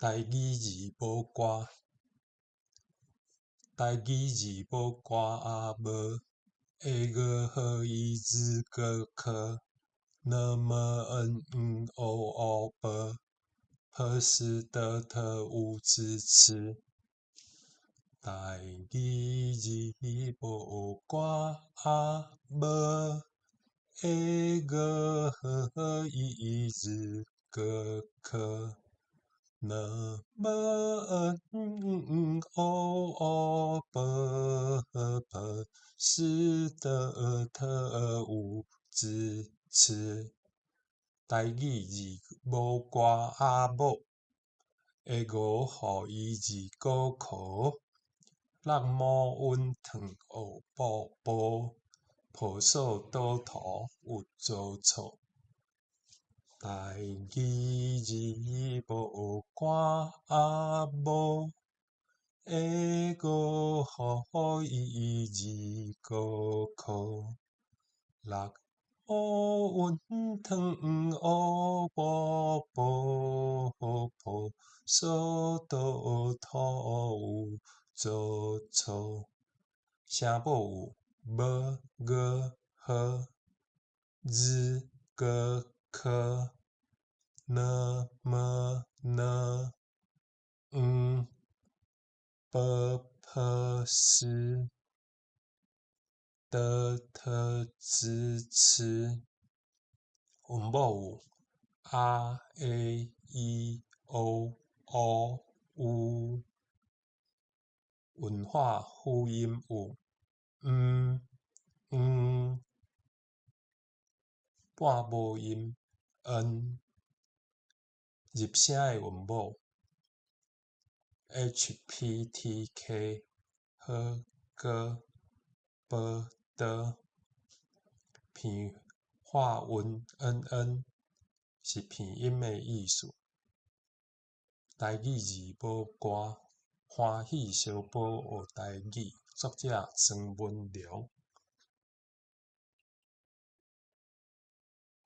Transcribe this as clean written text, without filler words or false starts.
台語字母歌。台語字母歌仔無，欸 ㄍ 呵 ｉ ㄤ ㄍ ㄎ ㄋ ㄇ ㄣ ㄥ ㄡ ㅠ ㅂ ㅆ ㅅ ㄉ ㅊ ㅜ ㄓ ㅊ。台語字母歌仔無，欸 ㄍ 呵 ｉ ㄤ ㄍ ㄎ ㄋ ㄇ ㄣ ㄡ ㅠ ㅂ ㅅ ㄉ ㅊ ㅜ ㄓ ㅊ。台語字母歌仔某，欸 ㄍ 呵 ｉ ㄤ ㄍ 六毛穩糖學步步，抱索倒塗有做錯。台語字母歌仔某，欸 ㄍ 呵 ｉ ㄤ ㄍ 六毛穩糖學步步，抱索倒塗有做錯。聲母有 b、g、h、 z、g、k、 n、m、n、 n、 b、p、s、 d、t、ㄓ、ㅊ。韻母有 a、e、i、o、o、u。韻法輔音有 m、 n，半母音 n。入聲的韻母 h、p、t、k、h、g、b、d。平化韻 n n 是鼻音的意思。台語字母歌，歡喜相報學台語。作者：莊文龍。